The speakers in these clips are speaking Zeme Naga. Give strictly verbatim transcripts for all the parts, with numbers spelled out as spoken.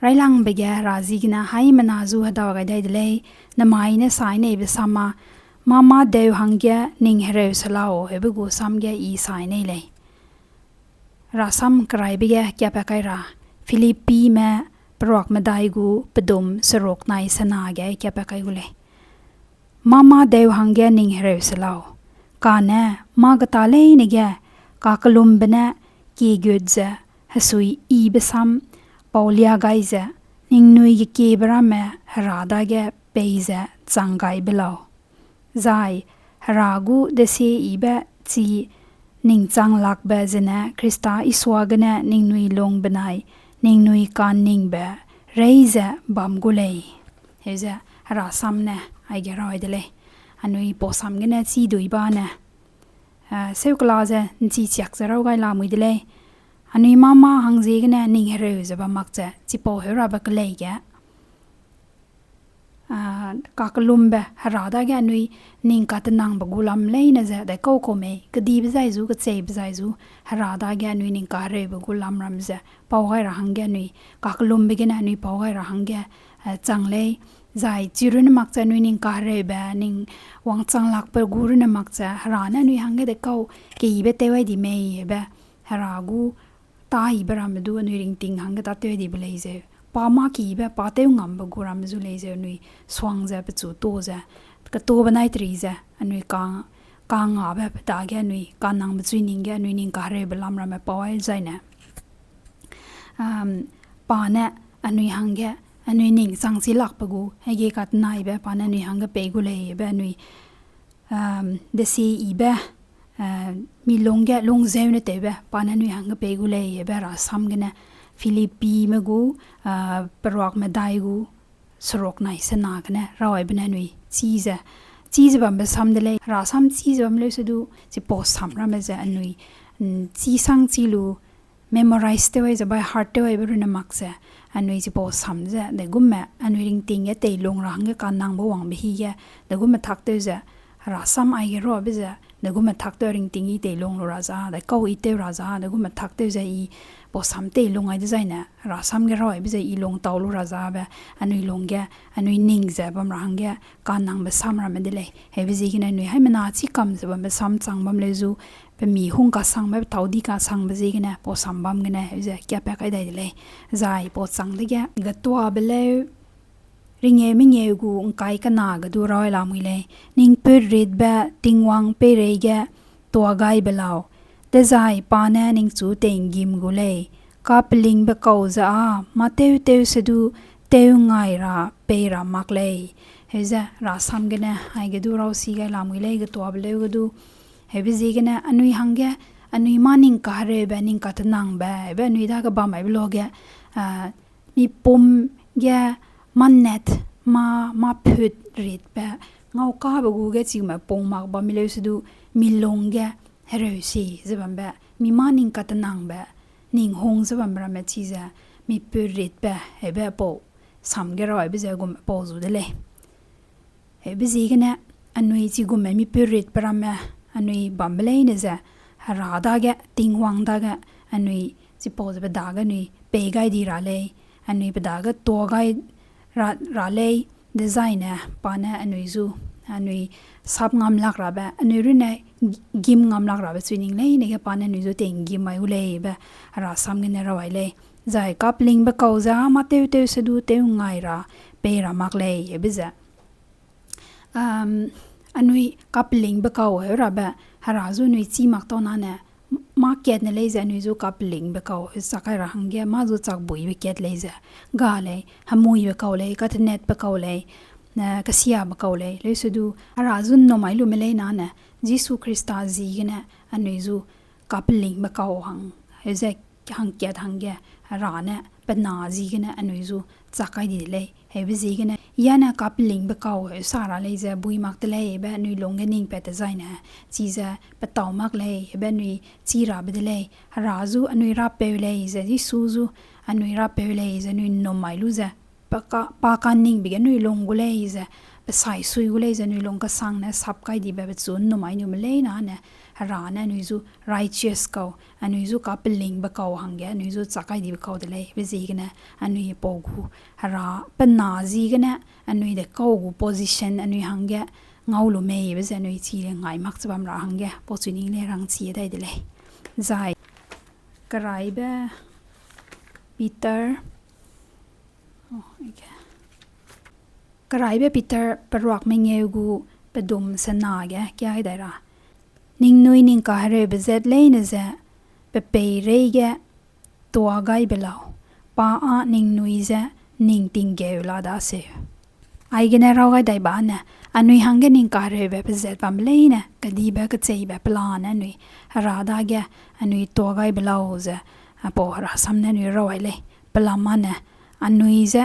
Ailangbe ge Hera ziegene haimena zu hedau gai dai de lei, nemai ne sai neibe sam â, mâ mâ deu hangge ning hereu se lau, heube gu sam ge i sai nei lei. Rasam keraibe ge kiapat kai ra, Philippime peruak medai gu pedum seruk nai sena ge kiapat kai gu lei. Mâ mâ deu hangge ning hereu se lau. Kane mâ geta leine ge kakellumbe ne kiegut ze hesui yibe sam paulia gai ze, ningnui gekiebe ramme Hera dage pei ze chang gai be lau. Zai Hera gu desie yibe chi ning chang lakbe zene Khrista Isua gene ningnui lung benai ningnui ka'nningbe rei ze bam gu lei. Heuze Hera sam ne aige rai de lei. Anui pau sam gene chî dui ba ne, ah, seukela ze ’nchi chiak ze raw gai lamui de lei. Anui mâ mâ hang ziegene ning hereu ze bam mak ze, chipau heu rabe kelei ge, ah, kakellumbe Hera dage anui ning katenangbe gu lam leine ze daikau kau mei, kedibe zai zu, kecheibe zai zu, Hera dage anui ning kahereube gu lam ram ze pau gai ra hangge anui kakellumbe gene anui pau gai ra hangge, eh, chang lei. Zai chi runne mak ze anui ning kahereube, ning wangchang lakbe gu runne mak ze Hera ne anui hangge daikau keyibe tew ai di mei, hebe Hera gu tâ yibe ramme du anui ringting hangge tâtew dibe lei zeu. Pa mâ keyibe, pa tew ngambe gu ramme zu lei zeu, anui suang ze, pechu to ze, keto benai teri ze, anui ka, kangabe pe dage anui kanangbe chui ning ge anui ning kahereube lam ramme pau ai zaine, um, pa ne anui hangge, anui ning chang chi lakbe gu, hege katenaibe, pa ne anui hangge pei gu lei, hebe anui, um, desie yibe, eh, mi lung ge lungzeu ne tewbe, pa ne anui hangge pei gu lei, hebe Hera sam gene Philippime gu, ah, peruak medai gu seruk nai sena gene raw aibe ne anui chî ze, chî ze bambe sam de lei, Hera sam chî ze bam leu se du, chipau sam ramme ze anui, mm, chî sang chî lu, memorize tew ai ze, by heart tew aibe runne mak ze, anui chipau sam ze, degumme anui ringting ge teilung ra hangge kanangbe wangbe hi ge, degumme tak tew ze, Hera sam aige rabe ze, degumme tak tew ringting i teilung lu ra za, daikau i tew ra za, degumme tak tew ze i pau sam teilung ai dezaine, Hera sam ge raw aibe ze i lung tau lu ra zabe, anui lung ge, anui ning ze bam ra hangge, kanangbe sam ramme de lei. Hebe ziegene anui haimena chî kam ze bambe sam chang bam leu zu, pe mi hung kasangbe, pe tau di kasangbe ziegene pau sam bam gene heu ze kiapat kai dai de lei. Zai pau chang dege getuabe leu, ringeu mengeu gu ’ngkai kena ge du raw ai lamui lei. Ning put ritbe Tingwang peireige tua gai be lau. Dezai pa ne ningchu tei'nggim gu lei. Kapelingbe kau ze â, mâ tew tew se du, tew ngai ra, pei ra mak lei. Heu ze, Hera sam gene, aige du raw si gai lamui lei, getuabe leu ge du. Heube ziegene, anui hangge, anui mâ ning kahereube, ning katenangbe, heube anui dage bam aibe luage, ah, mipum ge mâ net, mâ, mâ put ritbe, ngau kabe gu ge chigume pung mak bam mi leu se du, mi lung ge hereu si ze bambe, mi mâ ning katenangbe, ning hung ze bambe ramme chize, mi put ritbe, heube pau, sam ge raw aibe ze gume pau zu de lei. Heube ziegene, anui chigume mi put ritbe ramme, anui bambe leine ze, Hera dage, Tingwang dage, anui chipau ze pe dage anui pei gai di ra lei, anui pe dage tua gai ra, ra lei, dezaine pa ne anui zu, anui sap ngam lak rabe, anui runne gîm ngam lak rabe chui ning leine ge pa ne anui zu tei'nggim mai gu lei be, Hera sam gene raw ai lei. Zai kapelingbe kau ze â mâ tew tew se du tew ngai ra, pei ra mak lei, heube ze. Um, anui kapelingbe kau heu rabe, Hera zu anui chî mak tau nane, mâ kat ne lei ze anui zu kapelingbe kau heu chak kai ra hangge, mâ zu chakbuibe kat lei ze, ga lei, hemuibe kau lei, katenetbe kau lei, eh, kesiabe kau lei, leu se du, Hera zu ’nnum mai lume lei nane, Jisu Khrista ziegene anui zu kapelingbe kau hang, heu ze hangkat hangge, Hera ne pe na ziegene anui zu chak kai di de lei. Heube ziegene, yane kapelingbe kau heu sa ra lei ze bui mak de lei, be anui lung ge ning pat dezaine, chize petau mak lei, be anui chî rabe de lei, Hera zu anui rapeu lei ze, Jisu zu anui rapeu lei ze, anui ’nnum mai lu ze, pa ka, pa kaningbe ge anui lung gu lei ze, pe sai sui gu lei ze anui lung kesang ne sap kai dibe pechu ’nnum ai nume leine ne, Hera ne anui zu righteous kau, anui zu kapelingbe kau hangge anui zu chak kai dibe kau de lei, be ziegene anui pau gu, Hera pe na ziegene anui de kau gu position anui hangge ngau lu mei be ze anui chi le ngai mak che bam ra hangge pau chu ning le rangchi dai de lei. Zai, Keraibe Peter, Keraibe Peter peruak mengeu gu pedum sena ge kiai dai ra. Ningnui ning kahereube zat leine ze, pe peireige tua gai be lau, pa â ningnui je ning tinggeu la daseu. Aigene raw gai dai ba ne, anui hangge ning kahereube pezat bam leine, kedibe kecheibe pelane anui, Hera dage anui tua gai be lau ze, apau Hera sam ne anui raw ai lei, pelam â ne, anui je,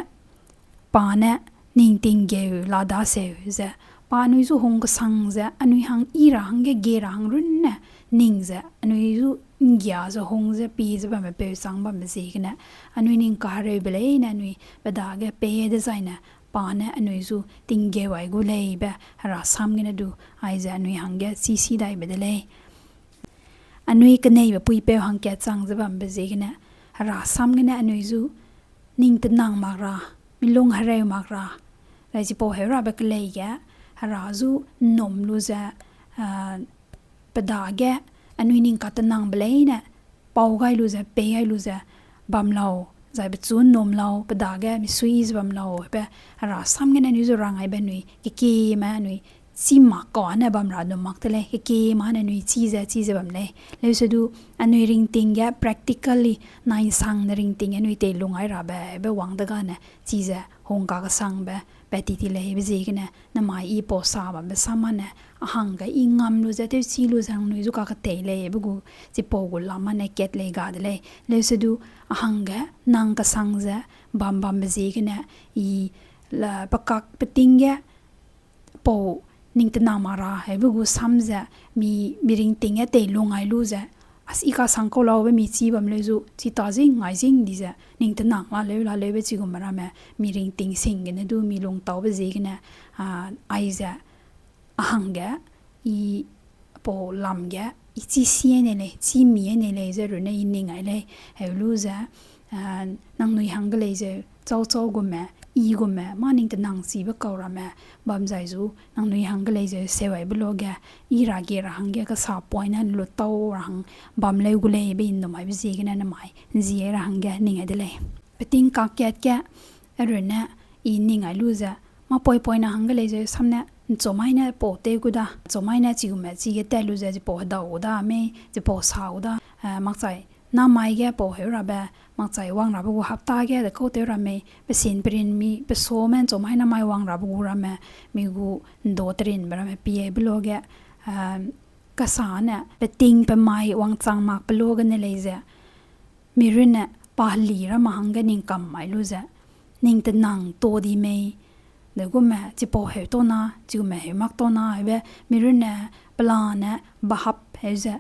pa ne ning tinggeu la daseu ze, pa anui zu hung kesang ze, anui hang yi ra hangge gie ra hang runne ning ze, anui zu ’nggia ze hung ze pie ze bambe peu chang bambe ziegene, anui ning kahereube leine anui pe dage pei dezaine, pa ne anui zu tinggeu ai gu lei be Hera sam gene du, aize anui hangge chî si dai be de lei. Anui keneibe puipeu hangkat chang ze bambe ziegene, Hera sam gene anui zu ning tenang mak ra, milung hereu mak ra, zai chipau heu rabe kelei ge, Hera zu ’nnum lu ze, pe dage anui ning katenangbe leine, pau gai lu ze, pei gai lu ze bam lau, zai pechu ’nnum lau, pe dage misui ze bam lau, be Hera sam gene anui zu rang aibe anui kekieme anui chî mak kau âne bam ra ’nnum mak de lei, kekieme âne anui chî ze, chî ze bam lei. Leusedu anui ringting ge practically nai'nsangne ringting ge anui teilung ai rabe, be wang degane chize hung kakesangbe pat ti ti lei be ziegene, namai i pau sa bambe sam âne, a hangge i ngam lu ze, tewchi lu ze, nangnui zu kaketei lei be gu, chipau gu lam âne kat lei ga de lei. Leusedu a hangge nang kesang ze bam bambe ziegene, i, pe kak peting ge pau ning tenang mak ra, heube gu sam ze, mi, mi ringting ge teilung ai lu ze, as i kasang kau laube mi chî bam leu zu, chi ta zing, ngai zing di ze, ning tenang la leu, la leube chigum ramme, mi ringting sing gene du, mi lungtaube ziegene, aize, a hangge, i pau lam ge, i chî sie ne lei, chî mie ne lei ze runne i ning ai lei, heu lu ze, nangnui hangge lei zeu, chau chau gume, i gume, mâ ning tenang chibe kau ramme, bam zai zu, nangnui hangge lei zeu, seu aibe luage, i ra ge ra hangge kesa poine lu tau ra hang, bam leu gu lei be i ’nnum aibe ziegene namai, ’nzi ai ra hangge ning ai de lei. Peting kakkat ge, a runne, i ning ai lu ze, mâ poipoine hangge lei zeu sam ne, ’nchum mai ne pau tew gu da, ’nchum mai ne chigume chige tat lu ze, chipau hedau gu da mei, chipau sa gu da, makchai, namai ge pau heu rabe, makchai wang rabe gu hapta ge de kau tew ramme, pesin perin mi, pe some ’nchum mai namai wang rabe gu ramme, mi gu ’ndo terinbe ramme pie be luage, kesa ne, peting pe mai wangchang mak pe luage ne lei ze, mi runne pa heli ramme hangge ning kam mai lu ze, ning tenang ta di mei, de gume chipau heu tau na, chigume heu mak tau na, heube, mi runne, pelane, bahap heu ze,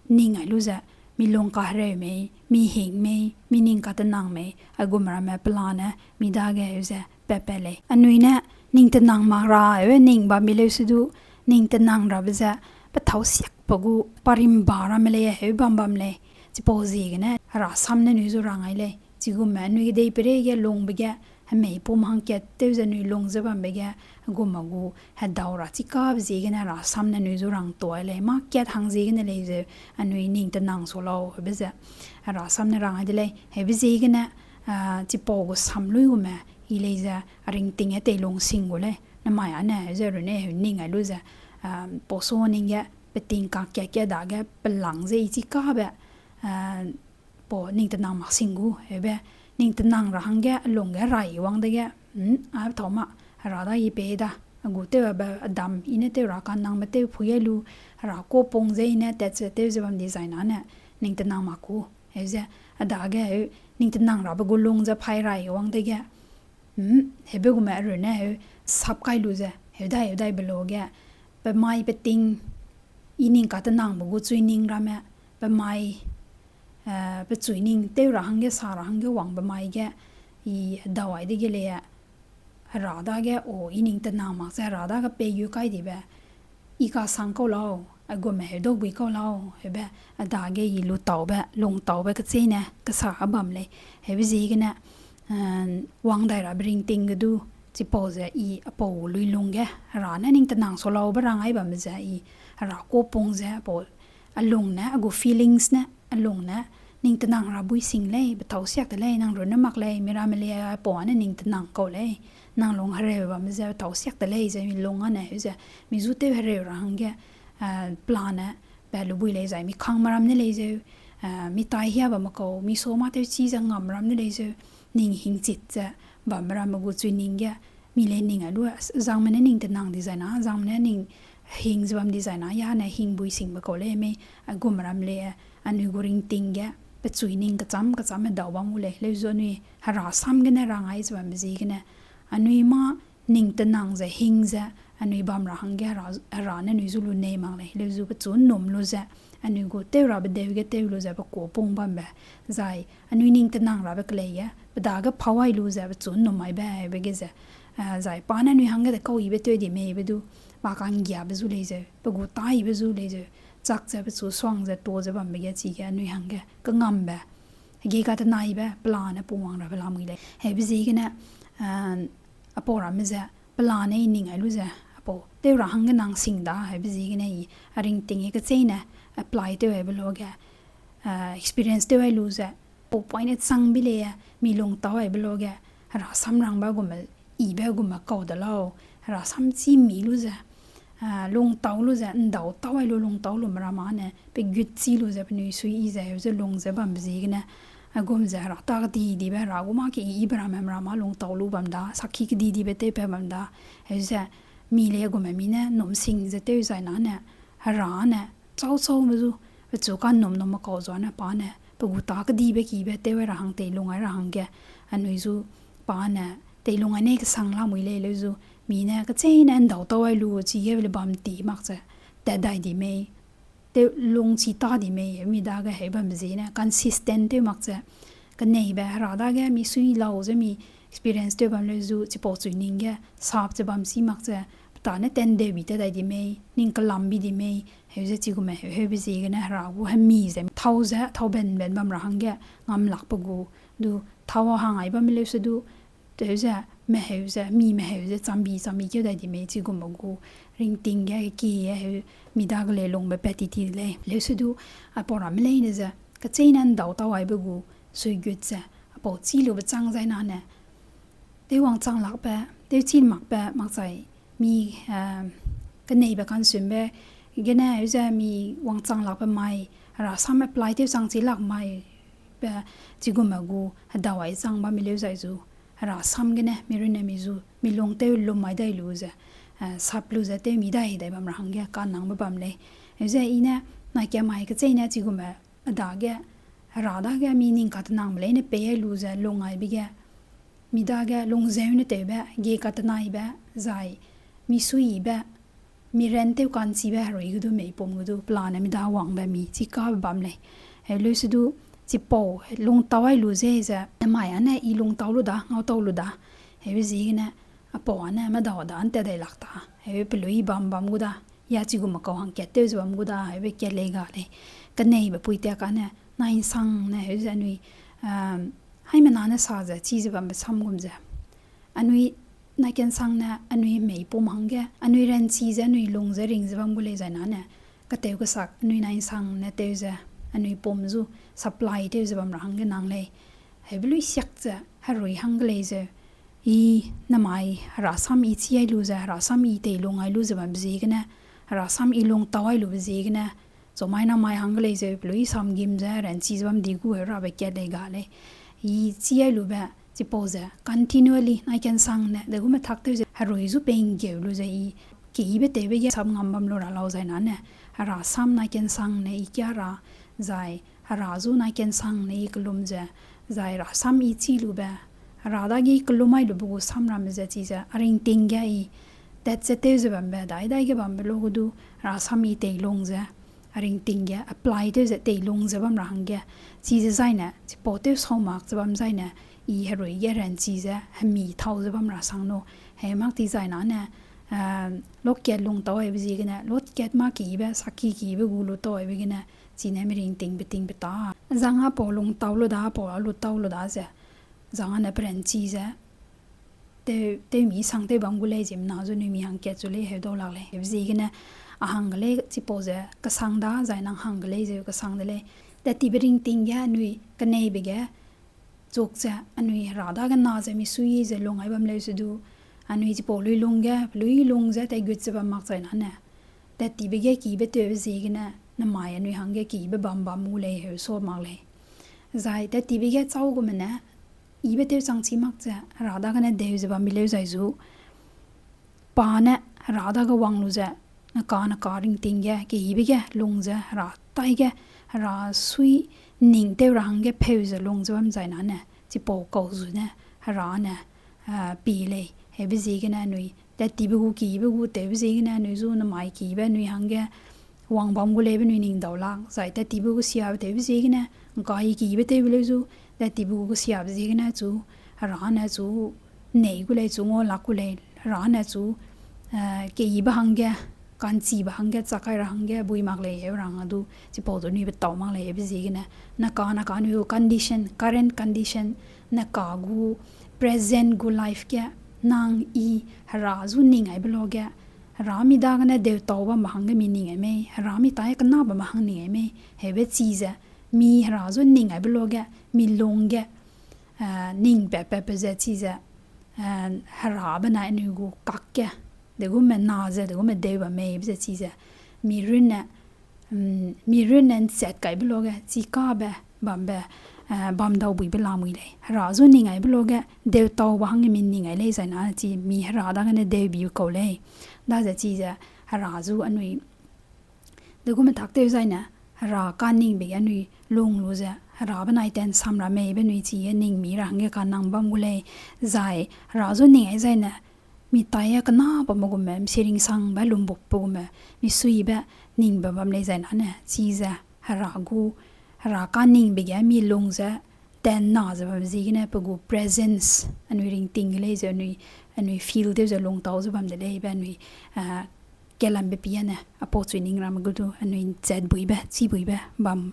ning ai lu ze, mi lung kahereu mei, mi hing mei, mi ning katenang mei, aigum ramme pelane, mi dage heu ze, pat pat lei. Anui ne, ning tenang mak ra, heube ning bam mi leusedu, ning tenang rabe ze, pe thâu siakbe gu, pa rimba ramme lei, heu bam bam lei. Chipau ziegene, Hera sam ne anui zu rang ai lei. Chigume, anui kedei peireige lungbe ge, hemei pum hangkat tew ze anui lung ze bambe ge, hegume gu, hedau ra chikabe ziegene Hera sam ne anui zu rang tuâ lei. Mâ kat hang ziegene lei zeu, anui ning tenang su lau, heube ze. Hera sam ne rang ai de lei, heube ziegene, chipau gu sam luigume, i lei ze, a ringting ge teilung sing gu lei. Namai âne, heu ze runne, heu ning ai lu ze, pau so ning ge, peting kakkat ge dage, pelang ze i chikabe, pau ning tenang mak sing gu, heube, ning tenang ra hangge, a lung ge rai wang dege, a thâu ma, Hera da i pei da, a gu tew abe, a dam, i ne tew ra kannangbe tew pui ai lu, Hera kuâ pung ze i ne tat ze tew ze bam dizai nane, ning tenang mak gu, heu ze, a dage heu, ning tenang rabe gu lung ze phaî rai wang dege, heube gume a runne heu, sap kai lu ze, heu dai, heu dai be luage, pe mai peting, i ning katenangbe gu chui ning ramme, pe mai, pe chui ning tew ra hangge sa ra hangge wangbe mai ge, I hedau ai dege lei, Hera dage, o, i ning tenang mak ze Hera dage pei gu kai dibe, i kasang kau lau, a gume heudau bui kau lau, heube, a dage i lutaube, lungtaube kecheîne kesa a bam lei. Heube ziegene, wang dai rabe ringting ge du, chipau ze i apau luilung ge, Hera ne ning tenang sa laube rang ai bambe ze i, Hera kuapung ze apau, a lung ne, a gu feelings ne, a lung ne, ning tenang ra bui sing lei, petâu siak de lei, nang runne mak lei, mi ramme lei, apau ne ning tenang kau lei, nang lung hereu bambe ze petâu siak de lei, ze mi lung â ne, heu ze, mi zu tew hereu ra hangge, pelane, pe lu bui lei zai, mi kangme ram ne lei zeu, mi tai hia bamme kau, mi sa mâ tewchi ze ngam ram ne lei zeu, ning hingchit ze, bamme ramme gu chui ning ge, mi lei ning ai lu, zangme ne ning tenang dizai na, zangme ne ning hing ze bam dizai na, ya ne hing bui singbe kau lei mei, a gume ram lei, anui gu ringting ge, pechui ning kecham kecham hedau bam gu lei, leu zu anui Hera sam gene rang ai ze bambe ziegene, anui mâ ning tenang ze hing ze, anui bam ra hangge Hera, Hera ne anui zu lu nei mak lei, leu zu pechu ’nnum lu ze, anui gu tew rabe deu ge tew lu ze pe kuapung bambe, zai anui ning tenang rabe kelei ge, pe dage pau ai lu ze pechu ’nnum aibe, be ge ze, zai pa ne anui hangge de kau yibe tew di mei be du, pa ka'nggiabe zu lei zeu, pe gu tâ yibe zu lei zeu, chak ze pechu suang ze tuâ ze bambe ge chige anui hangge kengambe, hegei katenaibe pelane pungwang rabe lamui lei. Heube ziegene, apau ramme ze, pelane i ning ai lu ze, apau tew ra hangge nang sing da, heube ziegene i, a ringting ge kecheîne, apply tew aibe luage, experience tew ai lu ze, pau poine chang bi lei, mi lungtau aibe luage, Hera samrangbe gume, ibe gume kau de lau, Hera sam chî mi lu ze, lungtau lu ze, ’ndau tau ai lu lungtau lume ramme ne, pegut chî lu ze, penui sui i ze, heu ze lung ze bambe ziegene, a gum ze Hera ta kedidibe, Hera gu mâ ke i ibe ramme ramme lungtau lu bam da, sakhi kedidibe tewpat bam da, heu ze, mi lei gume mi ne ’nnum sing ze tew zai na ne, Hera ne, chau chaume zu, pechu ka'nnum numme kau zua ne pa ne, pe gu tâ kedibe kibe tew ai ra hang teilung ai ra hangge, anui zu, pa ne, teilung ai nei kesang lamui lei leu zu, mi ne kecheîne ’ndau tau ai lu chige le bam ti mak ze, tat dai di mei, tew lung chi ta di mei, mi dage heu bambe ziegene consistent tew mak ze, keneibe Hera dage mi sui lau ze mi experience tew bam leu zu, chipau chui ning ge, sap ze bam si mak ze, petane tandeu bi tat dai di mei, ning kelam bi di mei, heu ze chigume heu heube ziegene Hera gu hemi ze, thau ze, thau benben bam ra hangge, ngam lakbe gu, du, thau hang ai bamme leu se du, teu ze, meheu ze, mi meheu ze, chambi, chambi keu dai di mei, chigume gu, ringting ge, kie, heu, mi dage lei lungbe pat ti ti de lei. Leu se du, apau ramme leine ze, kecheîne ’ndau tau aibe gu, suigut ze, apau chî lube chang zai na ne, tew wangchang lakbe, tew chî makbe, makchai, mi, keneibe kansunbe, gene heu ze mi wangchang lakbe mai, Hera sam apply tew chang chi lak mai, be, chigume gu, hedau ai chang bamme leu zai zu, Hera sam gene, mi runne mi zu, mi lung tew lum mai dai lu ze, sap lu ze tew mi dai dai bam ra hangge, kanangbe bam lei. Heu ze i ne, nai kia mai kecheîne chigume, a dage, Hera dage mi ning katenangbe leine pei ai lu ze lung aibe ge, mi dage lungzeu ne tewbe, ge katenaibe, zai, mi suiyibe, mi ran tew ka'nchibe herui ge du meipum ge du pelane mi da wangbe mi chikabe bam lei. Heu leu se du, chipau, lungtau ai lu ze ze, nemai â ne i lungtau lu da, ngautau lu da. Heube ziegene, apau â ne medau da ’ntat dai lak ta. Heu pelui bam bam gu da, ya chigume kau hangkat tew ze bam gu da, heube kat lei ga lei. Keneibe pui tia kane, nai ’nsang ne heu ze anui, haimena ne sa ze chî ze bambe sam gum ze. Anui nai kansang ne anui meipum hangge, anui ranchi ze anui lung ze ring ze bam gu lei zai na ne, katew kasak anui nai ’nsang ne tew ze, anui pum zu supply tew ze bam ra hangge nang lei. Heube lui siak ze, herui hangge lei ze, i nemai, Hera sam i chî ai lu ze, Hera sam i teilung ai lu ze bambe ziegene, Hera sam i lungtau ai lube ziegene, chumai namai hangge lei ze, pelui sam gim ze, ranchi ze bam di gu heu rabe kat lei ga lei. I chî ai lube, chipau ze, continually, nai kansang ne, degume tak tew ze, herui zu pei ’nggeu lu ze i, keyibe tewbe ge sap ngam bam lu ra lau zai na ne, Hera sam nai kansang ne i kia ra, zai, Hera zu nai kansang ne i kelum ze, zai Hera sam i chî lube, Hera dage i kelum ai lube gu sam ramme ze chize, a ringting ge i, tat ze tew ze bambe, dai dai ge bambe lu gu du, Hera sam i teilung ze, a ringting ge apply tew ze teilung ze bam ra hangge, chize zai ne, chipau tew sau mak ze bam zai ne, i herui ge ranchi ze, hemi thau ze bam rasang nu, he mak ti zai nane, eh, lokat lung tau aibe ziegene, lokat mâ kibe, saki kibe gu lu tau aibe gene, chine miringting beting beta. Zang a pau lung tau lu da, pau a lu tau lu da ze, zang a ne peranchi ze, tew, tew mi sang tew bam gu lei ziemmena zu nui mi hangkat zu lei heu dau lak lei. Hebe ziegene a hang ge lei chipau ze kesang da, zai nang hang ge lei zeu kesang de lei. Tat tibe ringting ge anui keneibe ge chuk ze, anui Hera dagene ze misui ze lung ai bam leu se du, anui chipau lui lung ge, lui lung ze tei gut ze bam mak zai nane. Tat tibe ge kibe tewbe ziegene, namai anui hangge kibe bam bam gu lei heu sa mak lei. Zai tat tibe ge chau gume ne, ibe tew chang chi mak ze, Hera dagene deu ze bam bi leu zai zu, pa ne Hera dage wang lu ze, neka neka ringting ge, keyibe ge lung ze, Hera tai ge, Hera sui ning tew ra hangge pheu ze lung ze bam zai nane, chipau kau zu ne, Hera ne, eh, pi lei, hebe ziegene anui, tat tibe gu kibe gu tewbe ziegene anui zu namai kibe anui hangge, wang bam gu leibe nui ning dau lak, zai tat tibe gu siabe tewbe ziegene, nka i kibe tewbe leu zu, tat tibe gu siabe ziegene chu, Hera ne chu, nei gu lei chu ngau lak gu lei, Hera ne chu, eh, keyibe hangge, ka'nchibe hangge, chak kai ra hangge, bui mak lei heu rang a du, chipau du nui betau mak lei hebe ziegene, neka neka anui gu condition, current condition, neka gu, present gu life ge, nang i, Hera zu ning aibe lo ge, Hera mi dagene deutau bambe hangge mi ning ai mei, Hera mi tai kena bambe hang ning ai mei, heube chi ze, mi Hera zu ning aibe lo ge, mi lung ge, eh, ning patpatbe ze chi ze, eh, Hera benai anui gu kak ge, degume na ze, degume deu bam mei be ze chi ze, mi runne, mm, mi runne nchat kaibe lo ge, chikabe, bambe, eh, bam dau buibe lamui lei. Hera zu ning aibe lo ge, deutaube hangge mi ning ai lei zai na chi mi Hera dagene deu bi kau lei. Daze chi ze, Hera zu anui, degume tak tew zai ne, Hera kaningbe ge anui lung lu ze, Hera benai ten sam ra mei be nui chige ning mi ra hangge kanang bam gu lei, zai, Hera zu ning ai zai ne, mi tai a kena bamme gume, mi siringsangbe lumbukbe gume, mi suibe ningbe bam lei zai nane, chi ze, Hera gu, Hera kaningbe ge mi lung ze, ten na ze bam ziegene pe gu presence, anui ringting ge lei ze anui, anui feel tew ze lung tau ze bam de lei be anui, eh, kelambe piane, apau chui ning ramme gu du, anui nchat buibe, chi buibe, bam,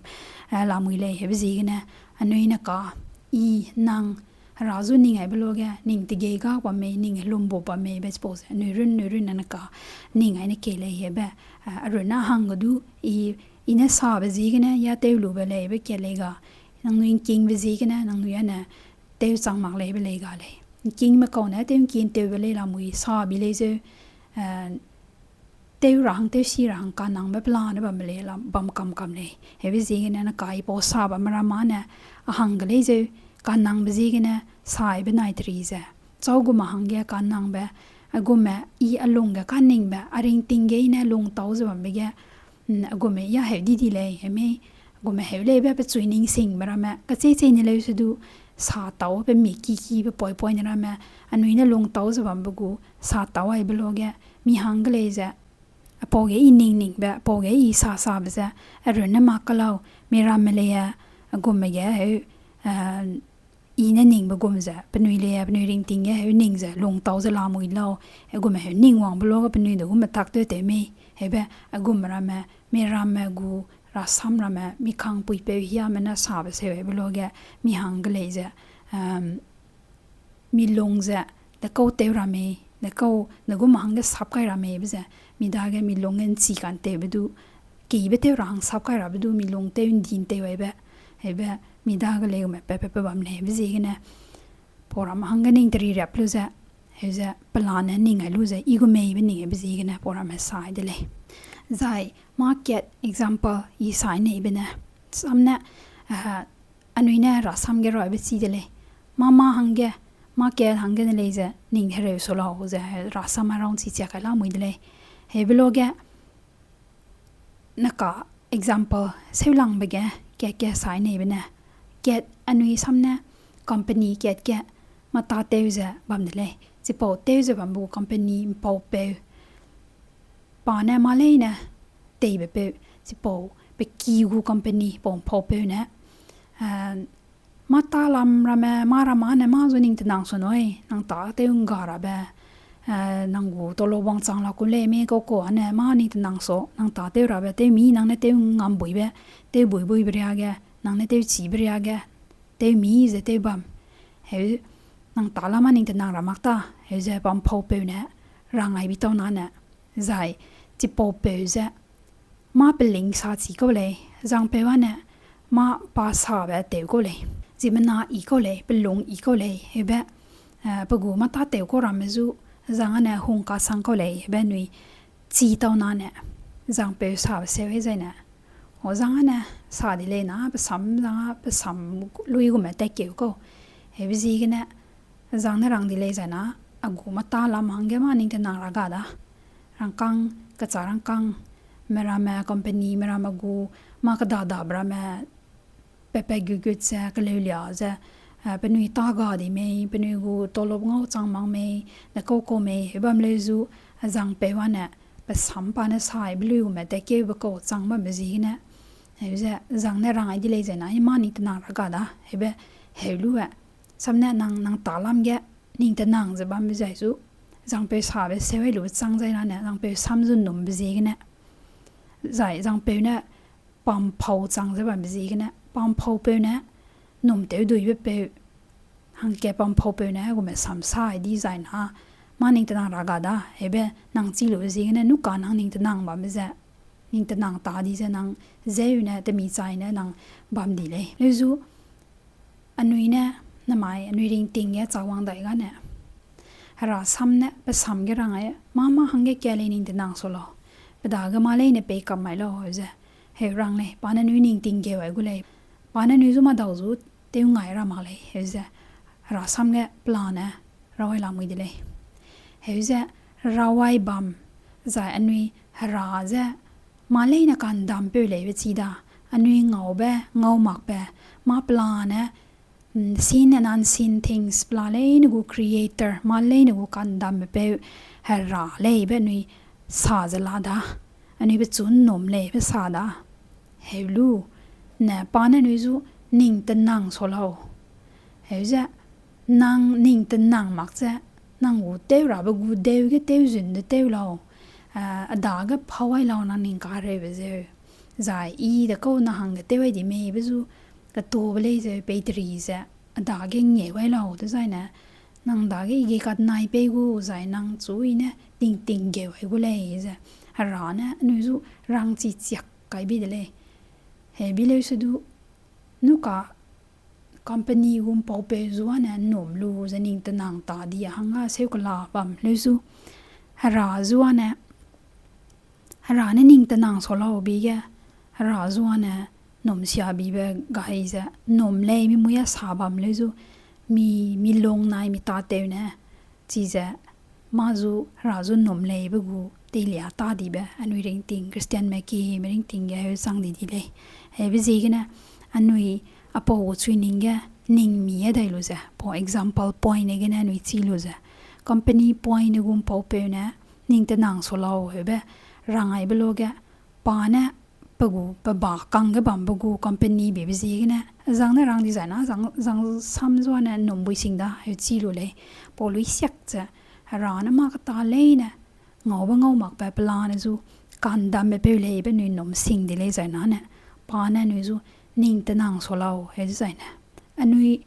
eh, lamui lei, hebe ziegene, anui neka, i, nang, Hera zu ning aibe lo ge, ning tegei ga bam mei, ning helumbu bam mei be chipau ze, anui run, anui run neka, ning ai ne kei lei hebe, eh, arun a hang ge du, i, i ne sabe ziegene, ya tew lube lei be kat lei ga, nangnui ngkingbe ziegene, nangnui ane, tew chang mak lei be lei ga lei. Ngkingme kau ne, tew ngkin tewbe lei lamui, sabi lei zeu, eh, tew ra hang, tew si ra hang, kanangbe pelane bam lei, la, bam kam kam lei. Hebe ziegene neka i pau sa bamme ramme ne, a hang ge lei zeu, kanangbe ziegene, saibe nai teri ze. Chau gume hangge kanangbe, a gume i a lung ge kaningbe, a ringting ge i ne lung tau ze bambe ge, mm, a gume ya heu di di lei, hemei, a gume heu leibe pe chui ning singbe ramme, kachei chei ne leu se du, sa tau pe mi ki ki pe poi poi ne ramme, anui ne lung tau ze bambe gu, sa tau aibe lo ge, mi hang ge lei ze, apau ge i ning ningbe, apau ge i sa sabe ze, arun ne mak ka lau, mi ramme lei a, a gume ge heu, eh, i ne ningbe gum ze, penui lei a, penui ringting ge heu ning ze, lung tau ze lamui lau, a gume heu ning wangbe lo ge penui degume tak tew tew mei, heube, a gume ramme, mi ramme gu, rasam ramme, mi kangpuipeu hiame ne sabe seu aibe lo ge, mi hang ge lei ze, um, mi lung ze, dekau tew ra mei, dekau, degume hangge sap kai ra mei be ze, mi dage mi lung ge nchi kantewbe du, keibe tew ra hang sap kai rabe du, mi lung tew ndi ntew aibe, heube, mi dage lei gume pe pe pe bam lei be ziegene, pau ramme hangge ning teri rap lu ze, heu ze, pelane ning ai lu ze, i gu meibe ning aibe ziegene, pau ramme sai de lei. Zai, mâ kat example, i sai neibe ne, sam ne, eh, anui ne rasam ge raibe chi de lei. Mâ mâ hangge, mâ kat hangge ne lei ze, ning hereu su lau ze, rasam a rang chi chia kai lamui de lei. Heube lo ge, neka example, seulangbe ge, kat ge sai neibe ne. Kat anui sam ne, company kat ge, mata tew ze bam de lei. Chipau tew ze bambe gu company mpaupeu. Pa ne mâ leine, teibe peu, chipau, pe ki gu company pau mpaupeu ne, eh, Mâ tâ lam ramme, mâ ramme ne mâ zu ning tenang su nui, nang tâ tew ngga rabe, eh, nang gu tolo wangchang la ku lei me kau kau ane mâ ning tenang su, nang tâ tew rabe, tew mi nang ne tew ngambuibe, tew buibuibe riage, nang ne tew chîbe riage, tew mi ze tew bam. Heu, nang tâ lam mâ ning tenang ra mak ta, heu ze pampaupeu ne, rang ai bi tau nane, zai, chipaupeu ze, mâ peling sa chi kau lei, zangpeu ane, mâ pa sabe tew kau lei, ziemmena i kau lei, pelung i kau lei, heube, eh, pe gu mâ tâtew kau ramme zu, zang ane hung kasang kau lei, heube nui chi tau nane, zangpeu sabe seu e zaine. O zang ane, sa di lei na, pe sam zang a, pe sam lui gume tatkeu kau. Heube ziegene, zang ne rang di lei zaine, a gu mâ tâ lam hangge mâ ning tenang ra ga da. Rangkâng, kecha rangkâng, meramme company, meramme gu, mâ kedadabe ramme, pepe gut gut ze, keleulia ze, eh, penui tâ ga di mei, penui gu tolop ngau chang mak mei, ne kau kau mei, heu bam leu zu, zangpeu ane, pe sam pa ne sai, be lui gume tatkeube kau chang bambe ziegene. Heu ze, zang ne rang ai di lei zaine, i mâ ning tenang ra ga da, heube, heu lu e. Sam ne nang, nang tâ lam ge, ning tenang ze bambe zai zu, zangpeu sabe seu ai lu chang zai nane, zangpeu sam zu numbe ziegene. Zai, zangpeu ne, pampau chang ze bambe ziegene, pampaupeu ne, num tew duibe peu, hangke pampaupeu ne, gume sam sai di zai na, mâ ning tenang ra ga da, heube nang chi lube ziegene, nu ka nang ning tenang bambe ze, ning tenang tâ di ze nang, zeu ne, temi chai ne, nang bam di lei. Leu zu, anui ne, namai, anui ringting ge chawang dai gane. Hera sam ne, pe sam ge rang ai, mâ mâ hangge ka lei ning tenang su lau. Pe dage mâ leine pei kam mai lau, heu ze. Heu rang lei, pa ne nui ning tinggeu ai gu lei. Pa ne nui zu madau zu tew ngai ra mak lei, heu ze. Hera sam ge pelane, rawai lamui de lei. Heu ze, rawai bam, zai anui hera ze, mâ leine kandampeu leibe chi da, anui ngaube, ngau makbe, mâ pelane, mm, seen and unseen things, pela leine gu creator, mâ leine gu kandambe peu, hera leibe anui sa ze la da, anui pechu nnum leibe sa da. Heu lu, ne pa ne anui zu ning tenang su lau. Heu ze, nang ning tenang mak ze, nang gu tew rabe gu deu ge tew zun de tew lau. Eh, a dage pau ai lau nang ning kareube zeu. Zai i de kau na hangge tew ai di meibe zu, ketobe lei zeu peiteri ze, a dage ngeu ai lau dezaine, nang dage i ge katnai pei gu zai nang chu i ne tingting geu ai gu lei ze, hera ne anui zu rangchi chiak kai bi de lei. Hebi leu se du, nu ka company gu mpaupeu zu ane nnum lu ze ning tenang ta di a hangge seu kela bam leu zu, hera zu ane, hera ne ning tenang su lau bi ge, hera zu ane nnum sia bibe gai ze, nnum lei mi mui a sa bam leu zu, mi, mi lung nai mi tatew ne, chize, mâ zu, hera zu nnum leibe gu, teilia ta dibe, anui ringting, Christianme kime ringting ge heu chang di di lei. Heube ziegene, anui apau gu chui ning ge, ning mi e dai lu ze, pau example point ne gene anui chi lu ze, company point ne gu mpaupeu ne, ning tenang su lau heube, rang aibe lu ge, pa ne, pe gu, pe ba kangge bambe gu company bebe ziegene, zang ne rang di zai na, zang, zang sam zu ane nnum bui sing da, heu chi lu lei, pau lui siak ze, hera ne mâ keta leine, ngaube ngau makbe pelane zu, kandambe peu leibe anui nnum sing di lei zai na ne, pa ne anui zu, ning tenang su lau, heu dezaine. Anui,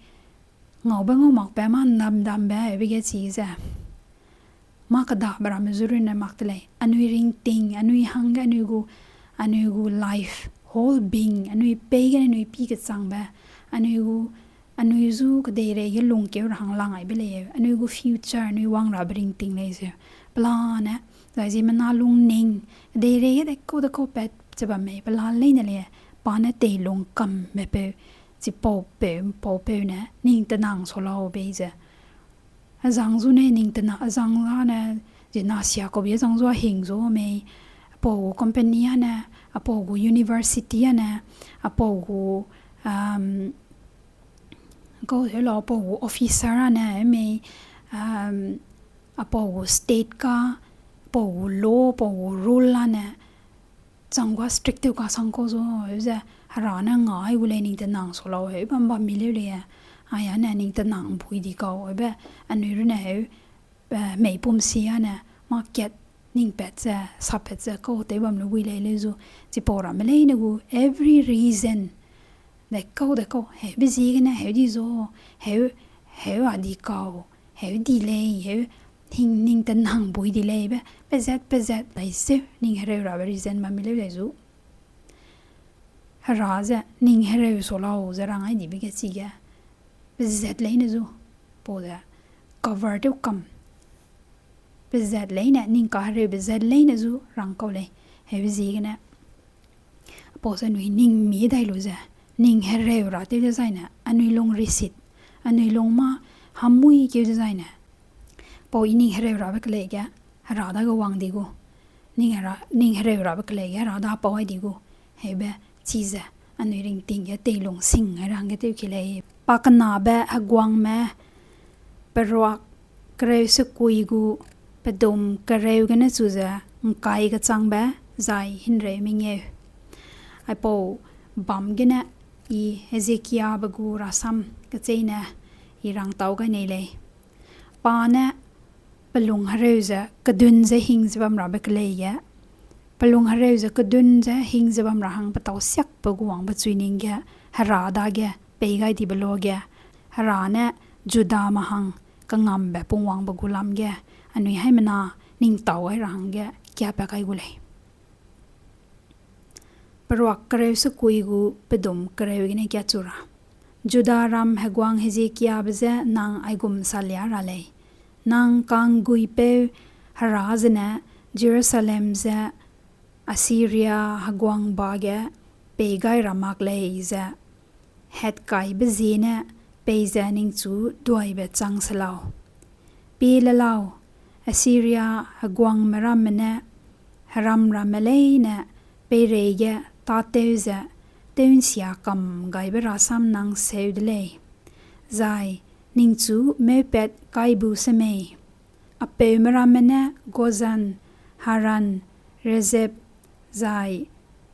ngaube ngau makbe mâ ndam dambe, heube ge chi ze. Mâ kedabe ramme zu runne mak de lei. Anui ringting, anui hangge, anui gu, anui gu life, whole being, anui pei gene anui pi kechangbe, anui gu, anui zu kedeirei ge lungkeu ra hang lang aibe lei, anui gu future, anui wang rabe ringting lei zeu. Pelane, zai ziemmena lungning, kedeirei ge dekau dekau pat che bam mei, pela leine lei, pa ne teilung kambe peu, chipaupeu, mpaupeu ne, ning tenang su lau bei ze. Azang zu ne ning tena, azang ane, zina sia kau bi azang zu a hing zu mei, apau gu company ane, apau gu university ane, apau gu, um, kau heu lau, apau gu officer ane, mei, um, apau gu state ka, apau gu law, apau gu rule ane, chang gua strict tew kasang kau zu, heu ze, Hera ne ngai gu lei ning tenang sa lau, heu bam bam mi leu lei, a, a ne ning tenang bui di kau, heube, anui runne heu, eh, meipum si a ne, mâ kat ning pat ze, sap pat ze, kau tew bam lu bui lei leu zu, chipau ramme leine gu, every reason, de kau, de kau, heube ziegene, heu di zu, heu, heu a di kau, heu di lei, heu hing ning tenang bui di lei be, pezat, pezat, dai zeu, ning hereu rabe reason bam mi leu lei zu. Hera ze, ning hereu sa lau ze rang ai dibe ge chige, pezat leine zu, pau ze, cover tew kam. Pezat leine, ning kahereube zat leine zu rang kau lei, heube ziegene. Pau ze anui ning mi dai lu ze, ning hereu ra tew dezaine, anui lung risit, anui lung mâ hamui keu dezaine. Pau i ning hereu rabe kelei ge, Hera dage wang di gu. Ning hera, ning hereu rabe kelei ge, Hera da pau ai di gu. Heube, chize, anui ringting ge teilung sing ai ra hangge tew ki lei. Pakenabe heguangme, peruak kereu sekui gu, pedum kereu gene chu ze, ngkai kechangbe, zai himreu mengeu. Aipau bam gene, i Hezekiabe gu rasam kecheîne, i rangtau gai nei lei. Pa ne, pelung hereu ze, kedun ze hing ze bam rabe kelei ge, pelung hereu ze, kedun ze hing ze bam ra hang petâu siakbe gu wangbe chui ning ge, Hera dage, pei gai dibe luage, Hera ne, Judame hang, kengambe pungwangbe gu lam ge, anui haimena, ning tâu gai ra hangge, kiapat kai gu lei. Peruak kereu sekui gu pedum kereu gene kiachu ra. Juda ram heguang Hezekiabe je nang aigum salia ra lei: Nang ka'ngguipeu Hera zene Jerusalem je Assyria heguangbe ge pei gai ra mak lei ze, hatkaibe ziene peize ningchu duaibe chang se lau. Pie le lau, Assyria heguangme ramme ne heram ramme leine peireige tâtew ze tew'nsia kam gaibe rasam nang seu de lei, zai ningchu meupat kai bu semei. A peume ramme ne Gozan, Haran, Rezep, zai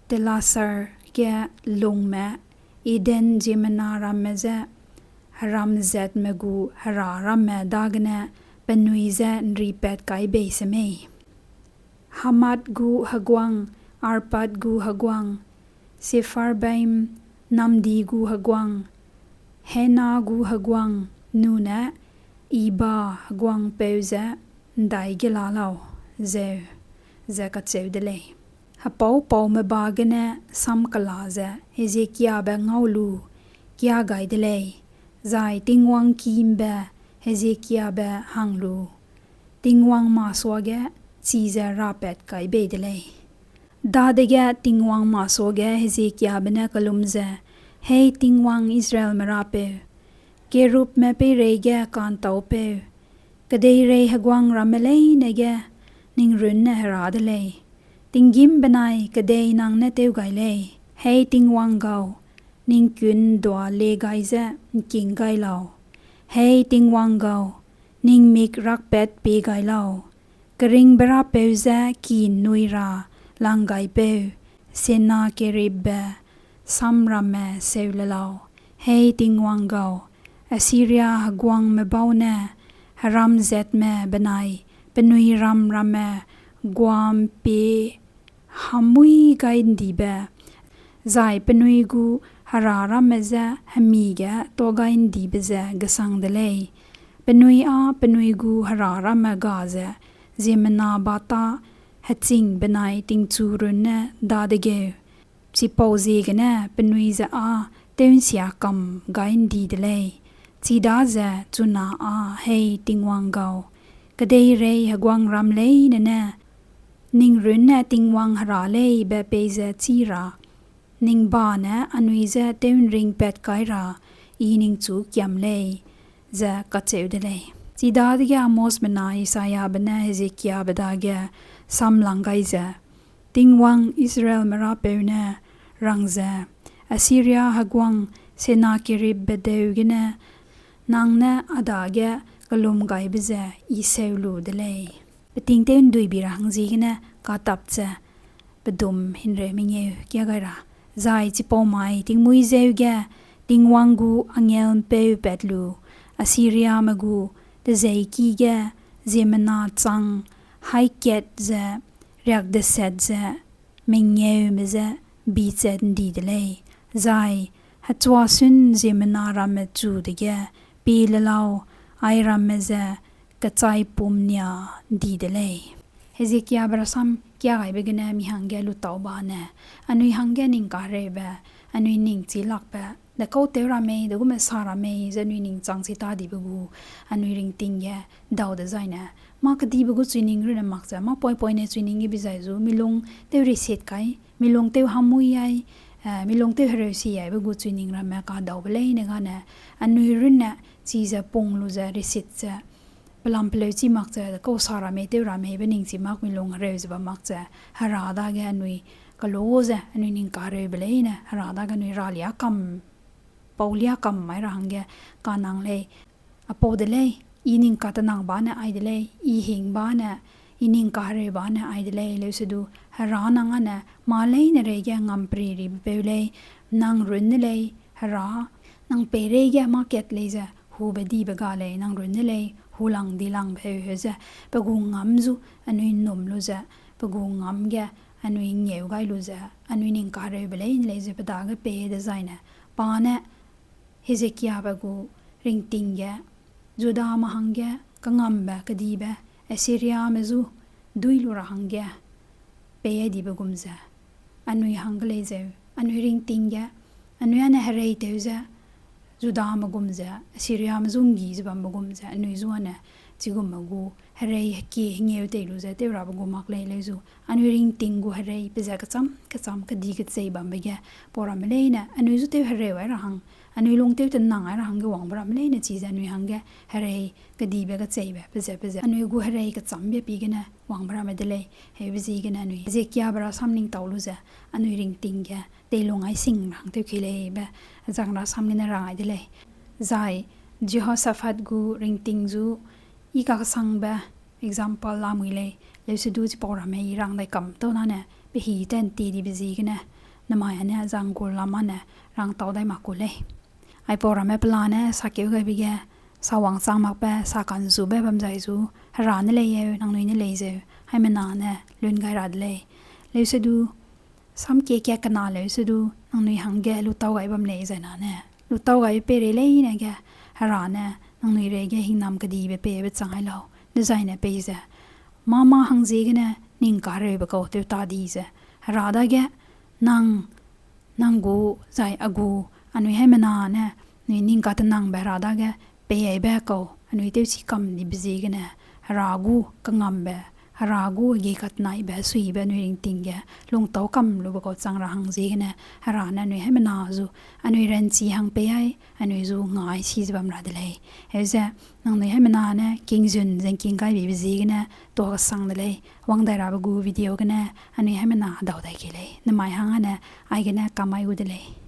Telasar ge lungme, Eden ziemmena ramme je heram zatme gu hera ramme dagene penui je ’nripat kai bei semei. Hamath gu heguang, Arpad gu heguang, Sepharvaim namdi gu heguang, Hena gu heguang, nune Iva heguangpeu je ’ndaigela lau, zeu, ze kacheu de lei. Hepâupâume ba gene sam kela ze Hezekiabe ngau lu kiâ gai de lei, zai Tingwang ki ’mbe Hezekiabe hang lu, Tingwang masuage chize rapat kai bei de lei. Dadege Tingwang masuage Hezekiabe ne kellum ze, Hei Tingwang, Israelme Rapeu, kerubme peireige ka'ntaupeu, kedeirei heguang ramme leine ge ning runne Hera de lei. Tinggîm benai kedei nang ne tew gai lei. Hei Tingwang gau, ning kun ’ndua le gai ze ’ngking gai lau. Hei Tingwang gau, ning mik rakpat pie gai lau. Keringbe Rapeu je ki ’nnui ra langgaipeu Sennakeribbe sam ramme seu le lau: Hei Tingwang gau, Assyria heguangme bau ne heram zatme benai penui ram ramme gua'mpie hamui gai ’ndibe, zai penui gu hera ramme je hemi ge tuâ gai ’ndibe ze gesang de lei. Penui â penui gu hera ramme ga ze ziemmena ba tâ heching benai tingchu runne dadegeu, chipauziegene penui je â tew'nsia kam gai ’ndi de lei. Chidaze chuna â, Hei Tingwang gau, kedeirei heguangram leine ne ning runne Tingwang Hera lei be peize chî ra, ning ba ne anui je tew'nringpat kai ra I ningchu kiam lei, ze kacheu de lei. Chidadege Amosbe na Isaiabe ne Hezekiabe dage samlang gai ze, Tingwang Israelme Rapeu ne rang ze, Assyria heguang Sennakeribbe deu gene nang ne a dage kellumgaibe ze I seu lu de lei. Peting tew ’nduibi ra hangziegene katap ze pedum himreu mengeu kia gai ra. Zai chipau mai tingmuî zeu ge Tingwang gu angel'mpeu pat lu, Assiriame gu tezeiki ge ziemmena chang haî kat ze riakdesat ze mengeume je bichat ’ndi de lei, zai hechuasûn ziemmena ramme chu dege pie le lau, airamme ze kechaipum nia ’ndi de lei. Hezekiabe rasam kia gaibe gene mi hangge lutau bane, anui hangge ning kahereube, anui ning chî lakbe, dekau tew ra mei, degume sa ra mei ze anui ning chang chi tâ dibe gu, anui ringting ge dau dezaine, mâ kedibe gu chuining runne mak ze, mâ poipoine chuining ge bi zai zu, milung tew resit kai, milung tew hamui ai, eh, milung tew hereusi aibe gu chuining ramme kadaube leine gane, anui runne chize pung lu ze resit ze, pelam peleu chî mak ze, dekau sa ra mei, tew ra meibe ning chî mak, milung hereu ze bam mak ze, Hera dage anui kelo ze, anui ning kahereube leine, Hera dage anui ralia kam, paulia kam mai ra hangge kanang lei. Apau de lei, I ning katenang bane ai de lei, I hing bane, I ning kahereu bane ai de lei, leusedu Hera nang âne mâ leine reige ngam periribe peu lei, nang runne lei, Hera, nang peireige mâ kat lei ze hube dibe ga lei, nang runne lei, hulang dilangbe heu heu ze, pe gu ngam zu anui ’nnum lu ze, pe gu ngam ge anui ngeu gai lu ze, anui ning kahereube leine lei ze pe dage pei dezaine, pa ne Hezekiabe gu ringting ge, Judame hangge kangambe kedibe, Assiriame zu duî lu ra hangge pei ai dibe gum ze, anui hangge lei zeu, anui ringting ge, anui âne herei tew ze, Judame gum ze, Assiriame zu ’nggi ze bambe gum ze, anui zu âne chigumme gu herei hekie hengeu tei lu ze tew rabe gu mak lei leu zu, anui ringting gu herei pe ze kecham kecham kedi kechei bambe ge pau ramme leine, anui zu tew hereu ai ra hang, anui lung tew tenang ai ra hangge wangbe ramme leine chize anui hangge herei kedibe kecheibe pe ze pe ze anui gu herei kechambe pie gene wangbe ramme de lei, heube ziegene anui Hezekiabe rasam ning tau lu ze, anui ringting ge teilung ai sing ra hang tew kei lei be, azang rasam gene rang ai de lei. Zai Jehoshaphat gu ringting zu I kakesangbe example lamui lei, leusedu chipau ramme I rang dai kam tau nane, pe hî te ’ntie dibe ziegene, nemai âne azang gu lam âne rang tau dai mak ku lei. Aipau ramme pelane sakeu gaibe ge, sawangchang makbe, sa kanzube bam zai zu, Hera ne lei eu, nangnui ne lei zeu, haimena ne lun gai ra de lei. Leusedu, samkie kia kena leusedu, nangnui hangge lutau gai bam lei zai nane, lutau gai peirei leine ge, Hera ne nangnui reige hingnam kedibe peibe chang ai lau, dezaine pei ze, mâ mâ hang ziegene ning kahereube kau tew ta di ze, Hera dage nang, nang gu, zai a gu, anui haimena ne, anui ning katenangbe Hera dage pei aibe kau, anui tewchi kam dibe ziegene, Hera gu kangambe, Hera gu hegei katenaibe, suibe anui ringting ge lungtau kam lube kau chang ra hang ziegene, Hera ne anui haimena zu, anui ranchi hang pei ai, anui zu ngai si ze bam ra de lei. Heuze, nangnui haimena ne kingzun ze ’ngking gai bibe ziegene tuâ kesang de lei. Wang dai rabe gu video gene, anui haimena dau dai kei lei. Nemai hang âne, aigene kamai gu de lei.